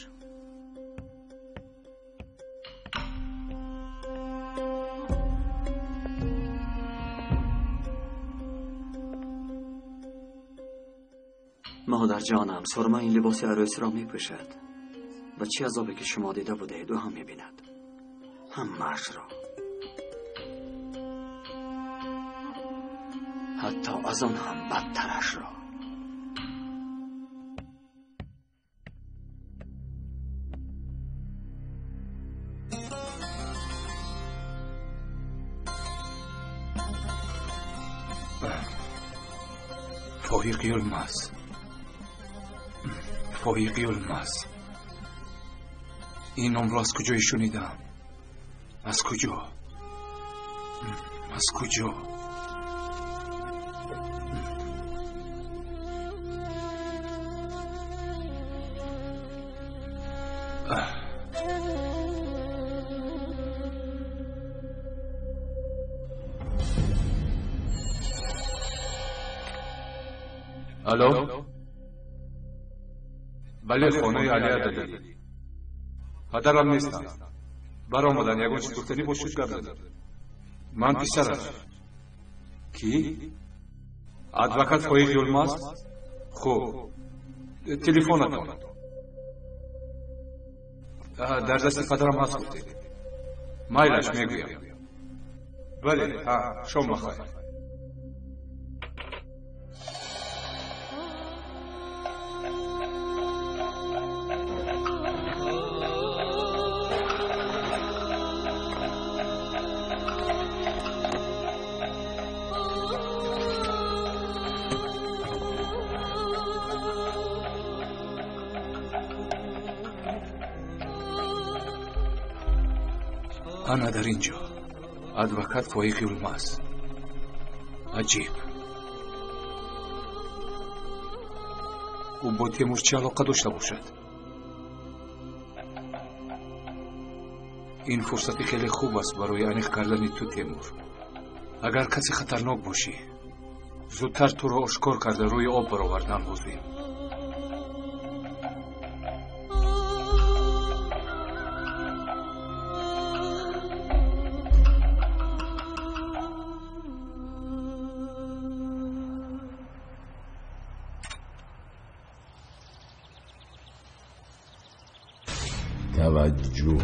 [SPEAKER 15] Модарҷонам, Сурма ин либоси арӯсиро мепӯшад ва чӣ азобе ки шумо дида будаед, ӯ ҳам мебинад. Ҳамаашро. Ҳатто аз он ҳам бадтарашро.
[SPEAKER 2] Фоиқ Юлмаз. Фоиқ Юлмаз. Ин номро аз куҷое шунидам? Аз куҷо? Аз куҷо? Алло? Бале, хонаи Али Адалӣ. Падарам нестанд. Баромадан, ягон чиз гуфтанӣ бошед, гап задам. Ман писараш. Кӣ? Адвокат Фоиқ Юлмаз? Хуб. Телефонатон. Дар дасти падарам ҳаст гуфтед. Майлаш, мегӯям. Бале, ҳа, шом бахайр. Ана дар ин ҷо адвокат Фоиқ Юлмаз. Аҷиб. Ӯ бо Темур чӣ алоқа дошта бошад? Ин фурсати хеле хуб аст барои аниқ кардани ту, Темур. Агар касе хатарнок бошӣ, зудтар туро ошкор карда рӯи об баровардан лозим.
[SPEAKER 20] توجه.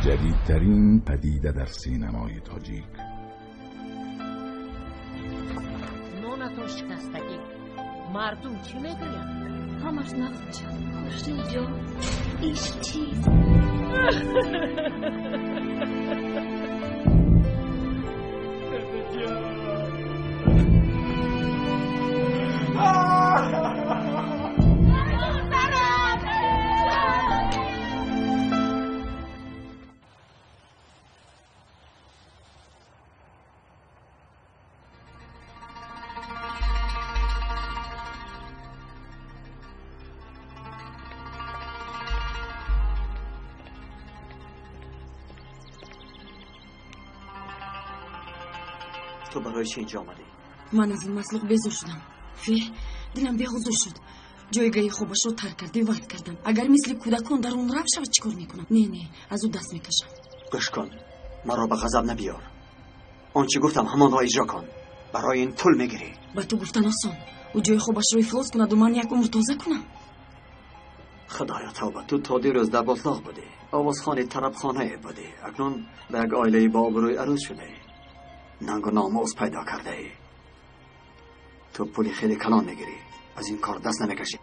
[SPEAKER 20] جدیدترین پدیده در سینمای تاجیک.
[SPEAKER 21] نونتون شکستگی. مردم چی میگویند؟
[SPEAKER 1] همش نقص میشد. خوشی جان، عشق چیست؟
[SPEAKER 15] Ту барои чӣ инҷо омадӣ?
[SPEAKER 3] Ман аз ин маслуқ безор шудам. Фе, дилам беҳузур шуд. Ҷойгаҳи хобашро тарк кард, вард кардам. Агар мисли кӯдакон дар он рав шавад, чӣ кор мекунам? Не, не, аз ӯ даст мекашам.
[SPEAKER 15] Гӯш кун, маро ба ғазаб набиёр. Он чӣ гуфтам, ҳамонро иҷро кун. Барои ин пул мегирӣ.
[SPEAKER 3] Ба ту гуфтан осон. Ӯ ҷои хобашро ифлос кунаду ман як умр тоза кунам.
[SPEAKER 15] Худоё тавба, ту то дирӯз дар ботлоқ будӣ, овозхони тарабхонае будӣ, акнун ба як оилаи бо обрӯи арӯз шудаӣ, нангу номус пайдо кардаӣ. Ту пули хеле калон мегирӣ, аз ин кор даст намекашӣ.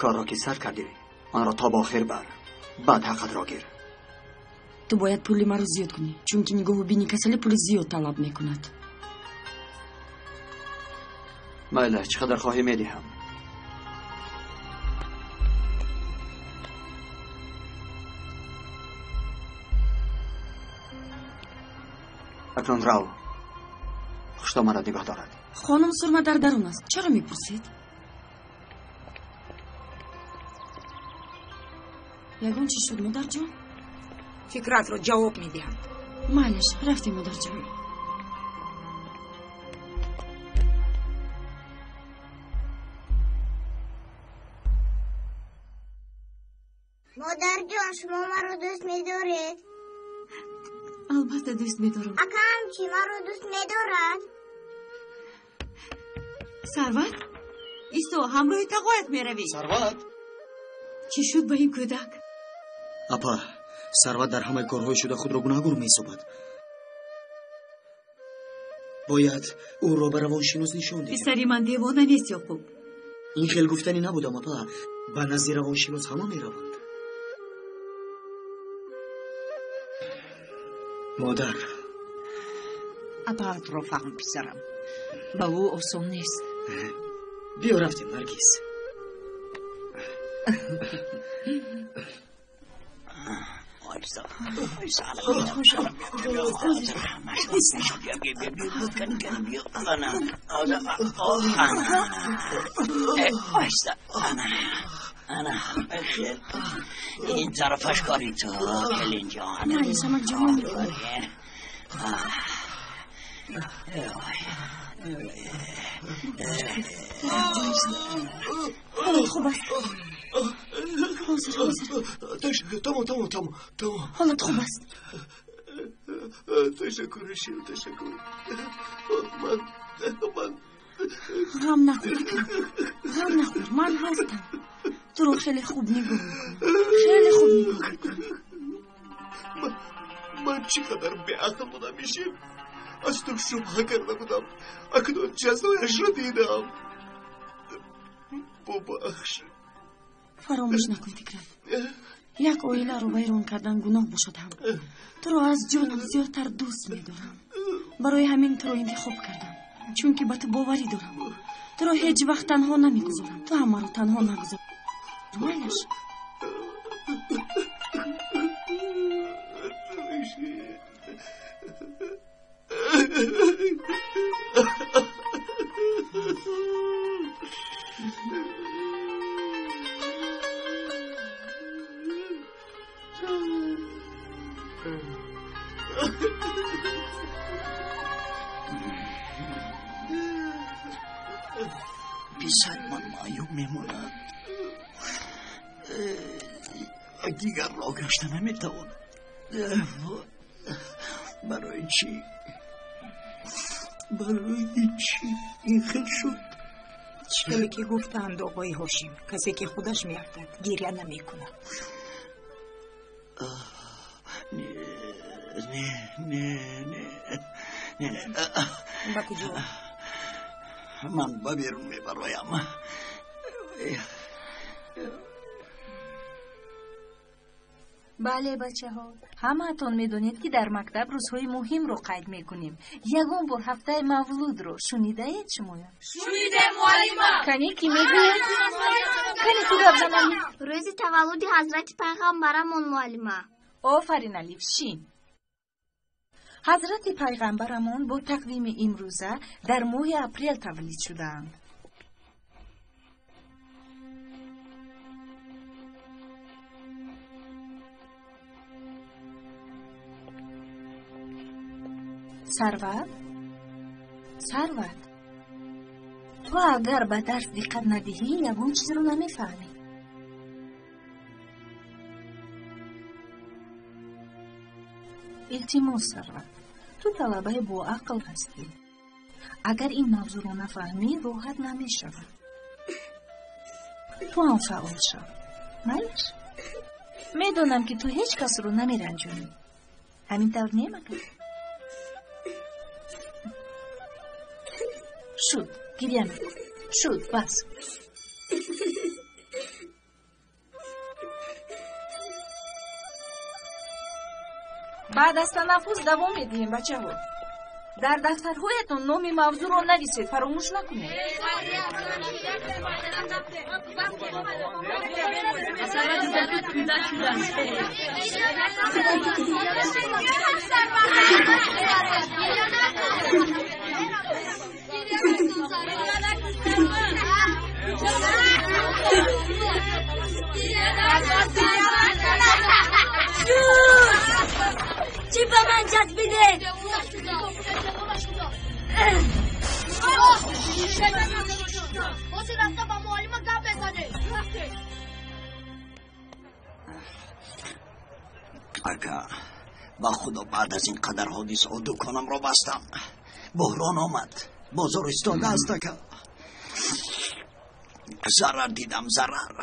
[SPEAKER 15] Корро ки сар кардӣ, онро то ба охир бар, баъд ҳаққатро гир.
[SPEAKER 3] Ту бояд пули маро зиёд кунӣ, чунки нигоҳубини касалӣ пули зиёд талаб мекунад.
[SPEAKER 15] Майла, чӣ қадар хоҳӣ медиҳам. Акнун рав, хушто маро нигоҳ дорад.
[SPEAKER 3] Хонум Сурма дар дарун аст, чаро мепурсед? Ягон чиз шуд, модарҷон?
[SPEAKER 7] Фикратро ҷавоб медиҳанд.
[SPEAKER 3] Майлаш, рафтем, модарҷон.
[SPEAKER 10] Модарҷон, шумо маро дӯст медоред?
[SPEAKER 18] Албатта дӯст медорам.
[SPEAKER 10] Акаам чӣ маро дӯст медорад?
[SPEAKER 18] Сарват, исто, ҳамроҳи тағоят меравӣ.
[SPEAKER 9] Сарват,
[SPEAKER 18] чӣ шуд ба ин кӯдак?
[SPEAKER 9] Апа, Сарват дар ҳамаи корҳои шуда худро гунаҳгор меҳисобад. Бояд ӯро ба равоншинос нишон диҳем.
[SPEAKER 18] Писари ман девона нест, Ёқуб.
[SPEAKER 9] Ин хел гуфтанӣ набудам, апа. Ба назди равоншинос ҳама мераванд. Модар,
[SPEAKER 5] апаатро фаҳм, писарам, ба ӯ осон нест.
[SPEAKER 9] Биё рафтем, Наргиз.
[SPEAKER 13] Ин тарафаш кори ту, келинҷон.
[SPEAKER 3] Ҳолат хуб аст. Ҳозир, ҳозир.
[SPEAKER 19] Тамом, тамом, тамом, тамом.
[SPEAKER 3] Ҳолат хуб аст.
[SPEAKER 19] Ташаккур, Шир, ташаккур. Ман
[SPEAKER 3] ғам нахӯр, ғам нахӯр, ман ҳастам. Туро хеле хуб нигоҳ мекунам, хеле хуб нигоҳ мекунам.
[SPEAKER 19] Ман чӣ қадар беақл будам, Ишин. Аз ту шубҳа карда будам, акнун ҷазояшро дидам. Бубахш.
[SPEAKER 3] Фаромӯш накун, Фикрат, як оиларо вайрон кардан гуноҳ бошад ҳам. Туро аз ҷонам зиёдтар дӯст медорам. Барои ҳамин туро интихоб кардам, чунки ба ту боварӣ дорам. Туро ҳеҷ вақт танҳо намегузорам. Ту ҳам маро танҳо нагузор. Майлаш.
[SPEAKER 13] Писармон маъюб мемонад, дигар роҳ гашта наметавонад. Барои чӣ? Барои чӣ ин хел шуд?
[SPEAKER 7] Чӣ ки гуфтанд, оғои Ҳошим, касе ки худаш меафтад гиря намекунад.
[SPEAKER 13] Не, не, не, не.
[SPEAKER 7] Ба куҷо?
[SPEAKER 13] Ман ба берун мебароям.
[SPEAKER 1] Бале, бачаҳо, ҳамаатон медонед, ки дар мактаб рӯзҳои муҳимро қайд мекунем. Ягон бор ҳафтаи мавлудро шунидаед шумоям?
[SPEAKER 12] Шунидем, муаллима.
[SPEAKER 1] Кане ки мегӯяд? Кане ту гап занами?
[SPEAKER 10] Рӯзи таваллуди ҳазрати пайғамбарамон, муаллима.
[SPEAKER 1] Офарин, Алиф, шин. Ҳазрати пайғамбарамон бо тақвими имрӯза дар моҳи апрел таваллуд шудаанд. Сарват, Сарват, ту агар ба дарс диққат надиҳӣ, ягон чизро намефаҳмӣ. Илтимос, Сарват, ту талабаи боақл ҳастӣ. Агар ин мавзӯъро нафаҳмӣ, роҳат намешавад. Ту ҳам фаъол шав.
[SPEAKER 18] Майлаш? Медонам, ки ту ҳеҷ касро намеранҷонӣ. Ҳамин тавр не, магар? Шуд, гирья накун. Шуд, бас.
[SPEAKER 4] Баъд аз танаффус давом медиҳем, бачаҳо. Дар дафтарҳоятон номи мавзӯъро нависед, фаромӯш накунед.
[SPEAKER 12] Чӣ ба ман часпиде?
[SPEAKER 13] Ака, ба худо, баъд аз ин қадар ҳодисаҳо дуконамро бастам. Буҳрон омад, бозор истода аст, ака. Зарар дидам, зарар.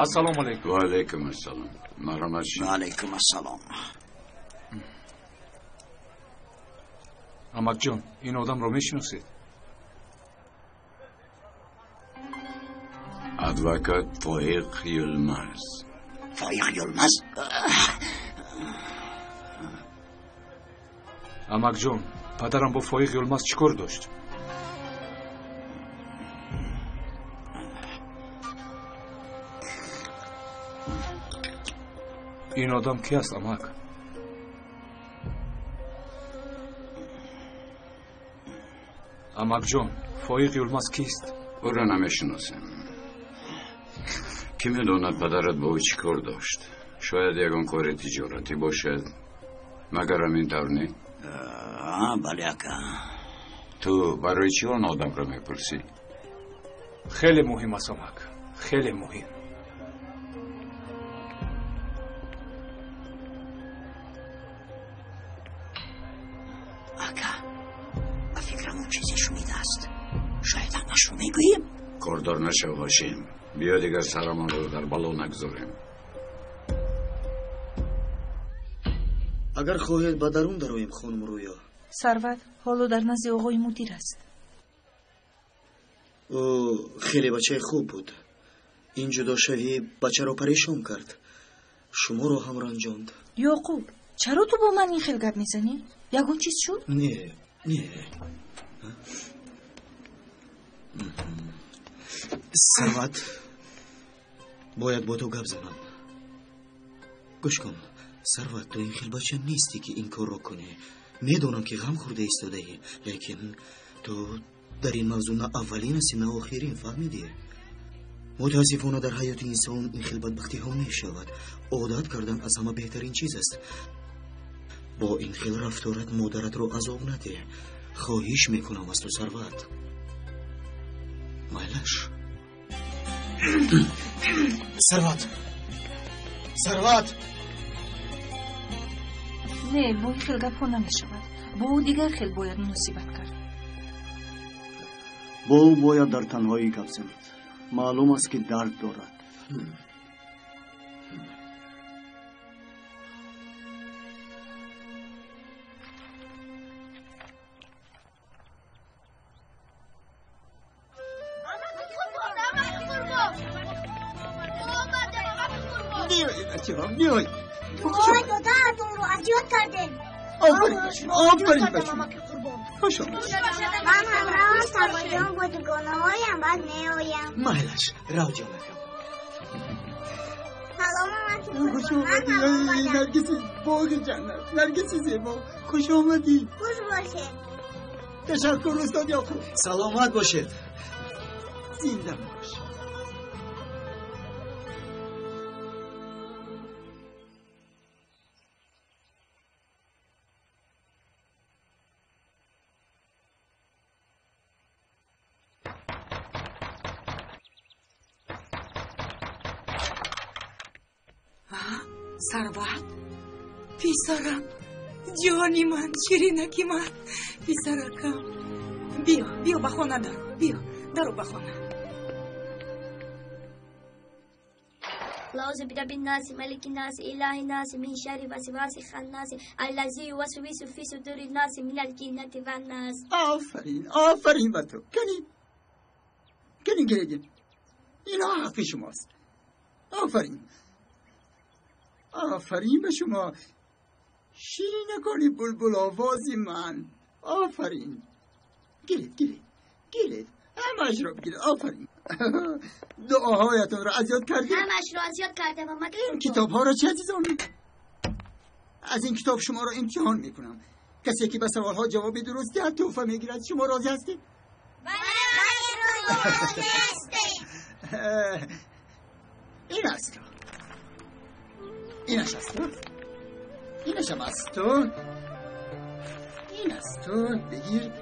[SPEAKER 2] Ассалому алайкум.
[SPEAKER 14] Ва алайкум ассалом. Марҳамат.
[SPEAKER 13] Ва алайкум ассалом.
[SPEAKER 2] Амакҷон, ин одамро мешиносед?
[SPEAKER 14] Адвокат Фоиқ Юлмаз.
[SPEAKER 13] Фоиқ Юлмаз?
[SPEAKER 2] Амакҷон, падарам бо Фоиқ Юлмаз чӣ кор дошт? Ин одам ки аст, амак? Амакҷон, Фоиқ Юлмаз кист?
[SPEAKER 14] Ӯро намешиносем. Кӣ медонад, падарат бо ӯ чӣ кор дошт? Шояд ягон кори тиҷоратӣ бошад. Магар ҳамин тавр не?
[SPEAKER 13] Бале, ака.
[SPEAKER 14] Ту барои чӣ он одамро мепурсӣ?
[SPEAKER 2] Хеле муҳим аст, амак, хеле муҳим.
[SPEAKER 13] Ака, ба фикрам ӯ чизе шунидааст. Шояд ҳамашро мегӯем.
[SPEAKER 14] Кордор нашав, Ҳошим. Биё, дигар сарамонро дар бало нагзорем.
[SPEAKER 9] Агар хоҳед, ба дарун дароем, хонум Рӯё.
[SPEAKER 4] Сарват ҳоло дар назди оғои мудир аст.
[SPEAKER 9] Ӯ хеле бачаи хуб буд. Ин ҷудошавӣ бачаро парешон кард, шуморо ҳам ранҷонд.
[SPEAKER 4] Ёқуб, чаро ту бо ман ин хел гап мезанӣ? Ягон чиз шуд?
[SPEAKER 9] Не, не. Сарват, бояд бо ту гап занам. Гӯш кун, Сарват, ту ин хел бача нестӣ, ки ин корро кунӣ. Медонам, ки ғам хӯрда истодаӣ, лекин ту дар ин мавзӯъ на аввалин ҳастӣ, на охирин, фаҳмидӣ? Мутаассифона, дар ҳаёти инсон ин хел бадбахтиҳо мешавад. Одат кардан аз ҳама беҳтарин чиз аст. Бо ин хел рафторат модаратро азоб надеҳ. Хоҳиш мекунам аз ту, Сарват. Майлаш. Сарват, Сарват!
[SPEAKER 4] Не, бо ин хел гапҳо намешавад. Бо ӯ дигар хел бояд муносибат кард.
[SPEAKER 15] Бо ӯ бояд дар танҳоӣ гап занед. Маълум аст, ки дард дорад.
[SPEAKER 9] Биёед.
[SPEAKER 10] Вой, додаатонро аз ёд кардем.
[SPEAKER 9] Офарин ба шумо, офарин ба шумо. Хуш омадед.
[SPEAKER 10] Ман ҳамроҳам Сарватҷон, бо дугонаҳоям баъд меоям.
[SPEAKER 9] Майлаш, рав, ҷонакам.
[SPEAKER 10] Салом, амаки.
[SPEAKER 9] Хуш омадӣ, Наргиси боғи ҷаннат, Наргиси зебо, хуш омадӣ.
[SPEAKER 10] Хуш бошед.
[SPEAKER 9] Ташаккур, устод Ёқуб. Саломат бошед. Зинда бош.
[SPEAKER 8] Сарват, писарам, ҷони ман, ширинаки ман, писаракам, биё, биё, ба хона даро, биё, даро ба хона.
[SPEAKER 12] قل أعوذ برب الناس ملك الناس إله الناس من شر وسواس الخناس الذي يوسوس في صدور الناس من الجنة والناس.
[SPEAKER 9] آفرین، آفرین به تو. کنی کنی گریدین، اینا حق شماست. آفرین، آفرین به شما. شیرین نکنی بلبل آواز من. آفرین. گیرید گیرید گیرید، همش رو بگیرید. آفرین. دعاهایتون رو از یاد کردید؟
[SPEAKER 12] همش رو از یاد کردم.
[SPEAKER 9] این کتاب ها رو چه عزیزان؟ از این کتاب شما رو امتحان میکنم. کسی که به سوال ها جواب درست دهد تحفه میگیرد. شما راضی هستید؟
[SPEAKER 10] بله راضی هستیم.
[SPEAKER 9] این است تو، اینش از تو، اینش هم از تو، این از تو، بگیر.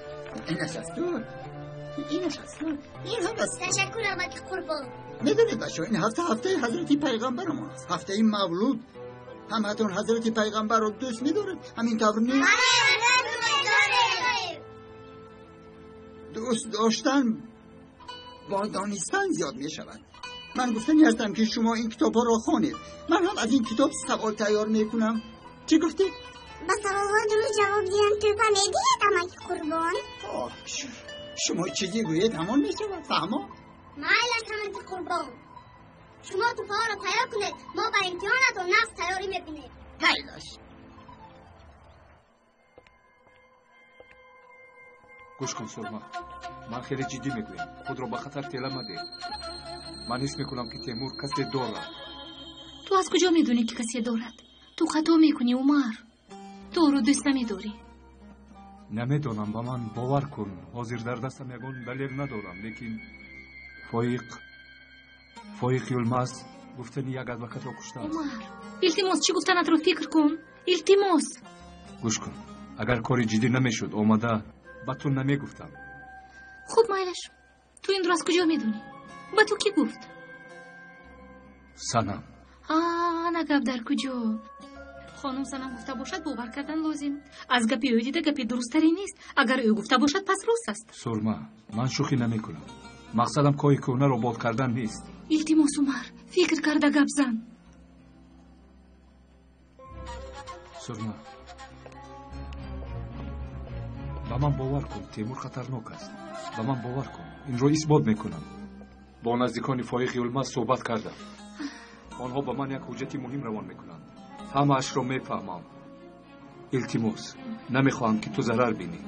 [SPEAKER 9] اینش از تو، اینش از تو، این هم از تو.
[SPEAKER 10] تشکر امک قربان.
[SPEAKER 9] میدونید بچه، این هفته هفته حضرت پیغمبر ما است، هفته مولود. همتون حضرت پیغمبر رو دوست میدارید، همین طور نیست؟ دوست داشتن با دانستن زیاد میشود. من گفتنی هستم که شما این کتاب ها را خوانید. من هم از این کتاب سوال تیار میکنم. چی گفتی؟
[SPEAKER 10] با سوال درست جواب دیدم توپا میدید امک قربان؟
[SPEAKER 9] شما چیزی گویید همان میشود. فهما؟
[SPEAKER 10] مایلش امک قربان، شما توپا را تیار کنید، ما با امتحانتون نفس تیاری میکنیم.
[SPEAKER 9] مایلش.
[SPEAKER 2] گوش کن سرما، من خیلی جدی میگویم، خود را به خطر تله مده. من حس میکنم که تیمور کسی دارد.
[SPEAKER 1] تو از کجا میدونی که کسی دارد؟ تو خطا میکنی عمر، تو او رو دوست نمیداری.
[SPEAKER 2] نمیدونم، به من باور کن. حاضر در دستم یگان دلیل ندارم، لیکن فایق یلماز گفتنی یک ادوکت را کشته است.
[SPEAKER 1] عمر التماس، چی گفتنت رو فکر کن. التماس.
[SPEAKER 2] گوش کن، اگر کاری جدی نمیشد آمده به تو نمیگفتم.
[SPEAKER 1] خوب مایلش، تو این رو از کجا میدونی؟ به تو کی گفت؟
[SPEAKER 2] سنم.
[SPEAKER 1] نه گپ در کجا؟ خانم سنم گفته باشد باور کردن لازم. از گپی او دیده گپی درستری نیست. اگر او گفته باشد پس راست است.
[SPEAKER 2] سرما، من شوخی نمیکنم. مقصدم کای کهنه رو باد کردن نیست.
[SPEAKER 1] التماس عمر، فکر کرده گپ زن.
[SPEAKER 2] سرما، به من باور کن، تیمور خطرناک است. به من باور کن، این رو اثبات میکنم. با نزدیکان فایق یلماز صحبت کردم. آنها به من یک حجت مهم روان میکنند. همه‌اش رو میفهمم. التماس، نمیخواهم که تو ضرر بینی.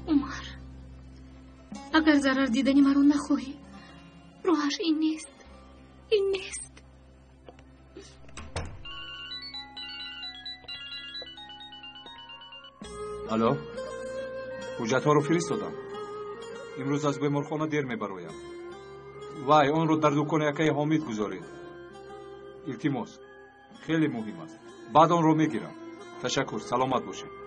[SPEAKER 1] عمر، اگر ضرر دیدنی مرا نخواهی، راهش این نیست، این نیست.
[SPEAKER 2] الو، حجت ها رو فرستادم. امروز از بیمارخانه دیر میبرایم. وای، آن رو در دکان یکه حامد گذارید. التماس، خیلی مهم است. بعد آن رو میگیرم. تشکر، سلامت باشید.